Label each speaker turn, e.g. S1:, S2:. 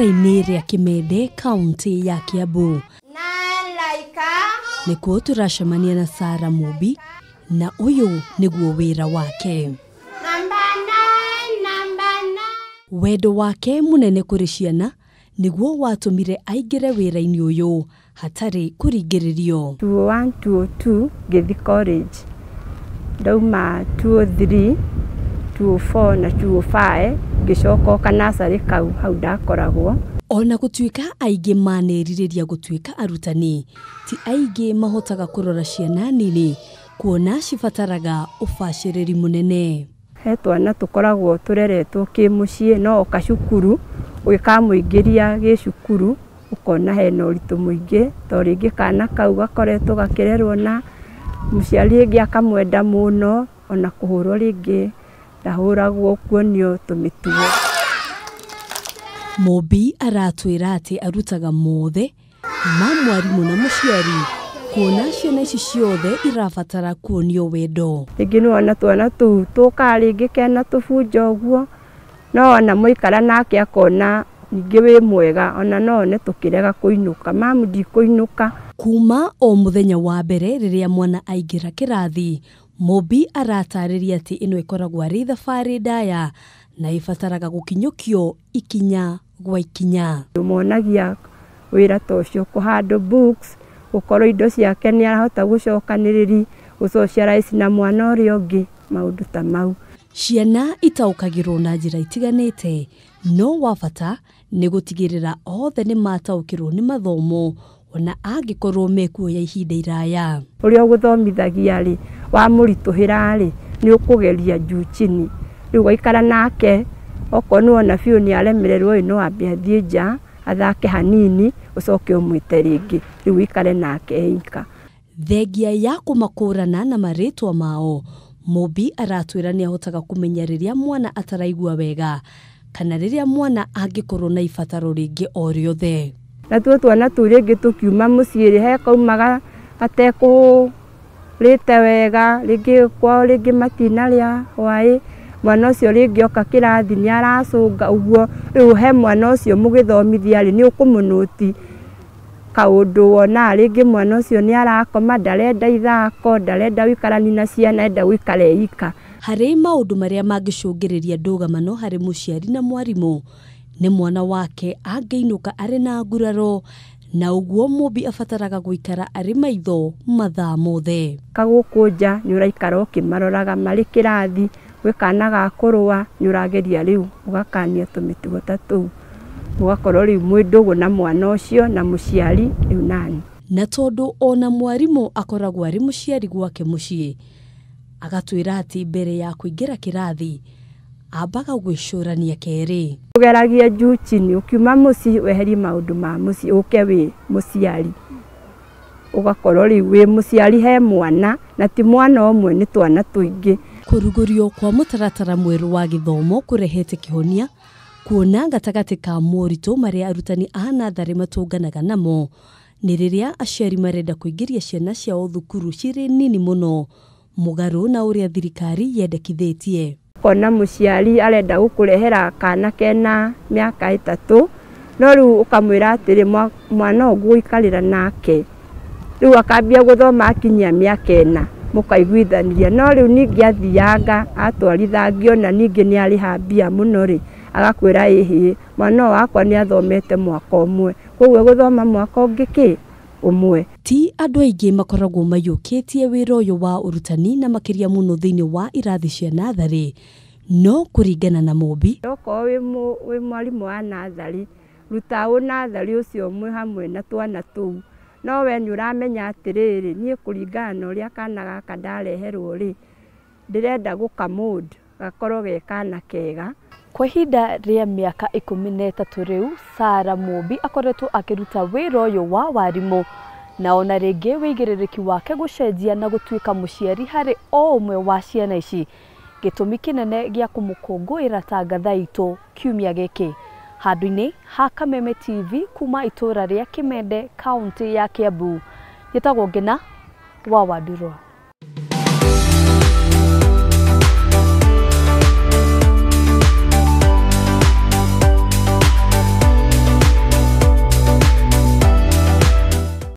S1: itũũra-inĩ rĩa Kimende, kaunti ya Kiambu. Nĩkuo tũracemania na Sarah Mũmbi, na ũyũ nĩguo wĩra wake. Wendo wake mũnene kũrĩ ciana nĩguo watũmire aingĩre wĩra-inĩ ũyũ hatarĩ kũringĩrĩrio.
S2: 201, 202 ngĩthiĩ college, ndauma 203, 204 na 205 ngĩcoka o kanasarĩ kau hau ndakoragwo.
S1: Ona gũtuĩka aingĩ manerirĩria gũtuĩka arutani, ti aingĩ mahotaga kũrora ciana nini kuona cibataraga ũbacĩrĩri mũnene.
S2: He twana tũkoragwo tũreretwo kĩmũciĩ, no oka cukuru ũgĩkamũingĩria gĩcukuru ũkona hena ũritũ mũingĩ, to rĩngĩ kana kau gakoretwo gakĩrerwo na mũciari rĩngĩ akamwenda mũno, ona kũhũrwo rĩngĩ ndahũragwo, kuonio tũmĩtugo.
S1: Mũmbi aratwĩra atĩ arutaga mothe ma mwarimũ na mũciari kuona ciana ici ciothe irabatara kuonio wendo.
S2: Rĩngĩ nĩwona twana tũu tũkaga rĩngĩ kena tũbunjo ũguo, no ona mũikara nake akona ningĩ wĩ mwega, ona no one tũkĩrega kũinũka, mamu ndikũinũka.
S1: Kuma o mũthenya wa mbere rĩrĩa mwana aingĩra kĩrathi, Mũmbi aratarĩria atĩ ĩno ĩkoragwo arĩ thabarĩ ndaya na ĩbataraga gũkinyũkio ikinya gwa ikinya.
S2: Ũmonagia wĩra ta ũcio, kũhandle books, gũkorwo indo ciake nĩ arahota gũcokanĩrĩri, gũsocialize na mwana ũrĩa ũngĩ, maũndũ ta mau.
S1: Ciana itaũkagĩrwo na njĩra itiganĩte, no wa bata nĩ gũtigĩrĩra othe nĩ mataũkĩrwo nĩ mathomo ona angĩkorwo mekuoya ihinda iraya.
S2: Ũrĩa ũgũthomithagia rĩ, wamũritũhĩra rĩ, nĩ ũkũgeria juu chini. Rĩu ũgaikara nake, okorwo nĩ wona biũ nĩ aremererwo ĩ, no ambe athiĩ nja athake hanini, ũcoke ũmwĩte rĩngĩ, rĩu ũikare nake ika.
S1: Thengia ya kũmakũrana na marĩtwa mao, Mũmbi aratwĩra nĩ ahotaga kũmenya rĩrĩa mwana ataraigua wega kana rĩrĩa mwana angĩkorwo na ibataro rĩngĩ o rĩothe.
S2: Na tuo twana tũu rĩngĩ tũkiuma mũciĩ rĩ, he kaumaga gatekũrĩte wega, rĩngĩ kwao rĩngĩ matinarĩa hwaĩ, mwana ũcio rĩngĩ oka kĩrathi nĩ aracũnga ũguo, rĩu he mwana ũcio mũgĩthomithia rĩ, nĩ ũkũmũnũti kaũndũ wonaga rĩngĩ mwana ũcio nĩ arakoma, ndarenda ithako, ndarenda gũikarania na ciana, enda gũikara e ika.
S1: Harĩ maũndũ marĩa mangĩcũngĩrĩria ndũgamano harĩ mũciari na mwarimũ, nĩ mwana wake angĩinũka arĩ na nguraro, na ũguo Mũmbi abataraga gũikara arĩ maitho mathaa mothe.
S2: Kagũkũ nja nĩ ũraikara ũkĩmaroraga marĩ kĩrathi, gwĩ kana ga kũrũa nĩ ũrageria rĩu ũgakania tũmĩtugo ta tũu, ũgakorwo rĩu mwĩ ndũgũ na mwana ũcio na mũciari rĩu nani.
S1: Na tondũ ona mwarimũ akoragwo arĩ mũciari gwake mũciĩ, agatwĩra atĩ mbere ya kũingĩra kĩrathi ambaga gwĩcũrania kerĩ.
S2: Ũgeragie juu chini, ũkiuma mũciĩ weherie maũndũ ma mũciĩ, ũke wĩ mũciari, ũgakorwo rĩu wĩ mũciari he mwana, na ti mwana ũmwe, nĩ twana tũingĩ.
S1: Kũrugũrio kwa mũtaratara mwerũ wa gĩthomo kũrehete kĩhonia, kuona gatagatĩ ka moritũ marĩa arutani a natharĩ matũnganaga namo nĩ rĩrĩa aciari marenda kũingĩria ciana ciao thukuru cirĩ nini mũno, mũgarũ na ũrĩa thirikari yendekithĩtie.
S2: Kona mũciari arenda gũkũrehera kana kena mĩaka 3, no rĩu ũkamwĩra atĩrĩ, mwana ũyũ ngũikarĩra nake, rĩu akambia gũthoma akinyia mĩaka 4, mũkaiguithania. No rĩu ningĩ athianga atwarithangio na ningĩ nĩ arĩha mbia mũno rĩ, agakwĩra ĩhĩ, mwana ũyũ wakwa nĩ athomete mwaka ũmwe, koguo gũthoma mwaka ũngĩ kĩ ũmwe.
S1: Ti andũ aingĩ makoragwo maiyũkĩtie wĩra ũyũ wa ũrutani na makĩria mũno thĩinĩ wa irathi cia natharĩ, no kũringana na Mũmbi,
S2: okorwo wĩ mwarimũ wa natharĩ, ruta ũ natharĩ ũcio mwĩ hamwe na twana tũu, no we nĩ ũramenya atĩrĩrĩ, niĩ kũringana na ũrĩa kana gaka ndareherwo rĩ, ndĩrenda gũka mold gakorwo ge kana kega.
S3: Kwa ihinda rĩa mĩaka 13 rĩu, Sarah Mũmbi akoretwo akĩruta wĩra ũyũ wa warimũ, na ona rĩngĩ wĩigĩrĩrĩki wake gũcenjia na gũtuĩka mũciari harĩ o ũmwe wa ciana ici, gĩtũmi kĩnene gĩa kũmũkũngũĩra ta ngatha itũ kiumia gĩkĩ. Handũ-inĩ ha Kameme TV kuma itũũra rĩa Kimende, kaunti ya Kiambu, njĩtagwo Ngina wa Wandurwa.